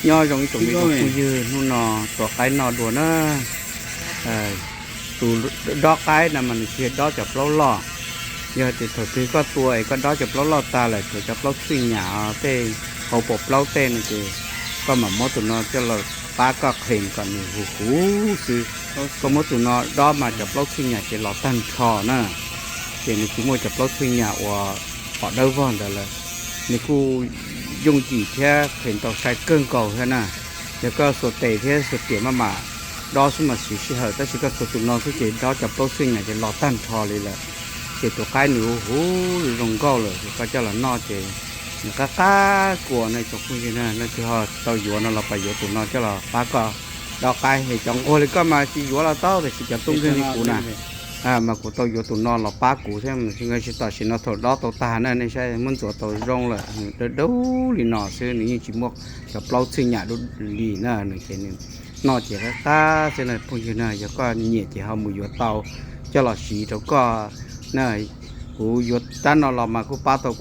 Nyob zoo ib tsoom me phooj ywg, hnub no tua qaib noj dua na. Tus dob qaib no mas nws tsis yog dob cov plaub loj. Yog tias thaum twg koj tua es koj dob cov plaub loj tag lawm tshuav cov plaub txhwj nyam tej, hauv paus plaub tej no ces koj mam muab tus no coj los pab koj qhees kom nws huv huv xwb. Koj muab tus no dob mas cov plaub txhwj nyam ces los tag nrho na. Ces nws tsis muaj cov plaub txhwj nyam uas pom dawb vog ntawd lawm. Nws kuj yooj yim thiab qhees tau sai kawg nkaus thiab na. Yog koj xuas tes thiab xuas riam maj mam dob xwb mas siv sij hawm, tab sis koj xuas tus no xwb ces dob cov plaub txhwj nyam ces los tag nrho li lawm. Ces tus qaib nws huv huv zoo nkauj lawm, ces koj coj los noj ces nws qab qab kua no tsoom phooj ywg na. Leej twg ho tau yuav no los pab yuav tus no coj los pab koj dob qaib. Es cov nquag li koj mas tsis yuav los tau, tab sis cov tub nkeeg li kuv na, mas kuv tau yuav tus no los pab kuv thiab. Tam sim no thaum dob tau tag na, nej saib muab ntxuav tau zoo lawm, dawb dawb li no xwb, nws yeej tsis muaj cov plaub txhwj nyam li na. Nws ces nws noj ces qab qab xwb na phooj ywg na. Yog koj nyiam ces ho mus yuav tau coj los siv rau koj na. Kuv yuav rab no los mas kuj pab tau kuv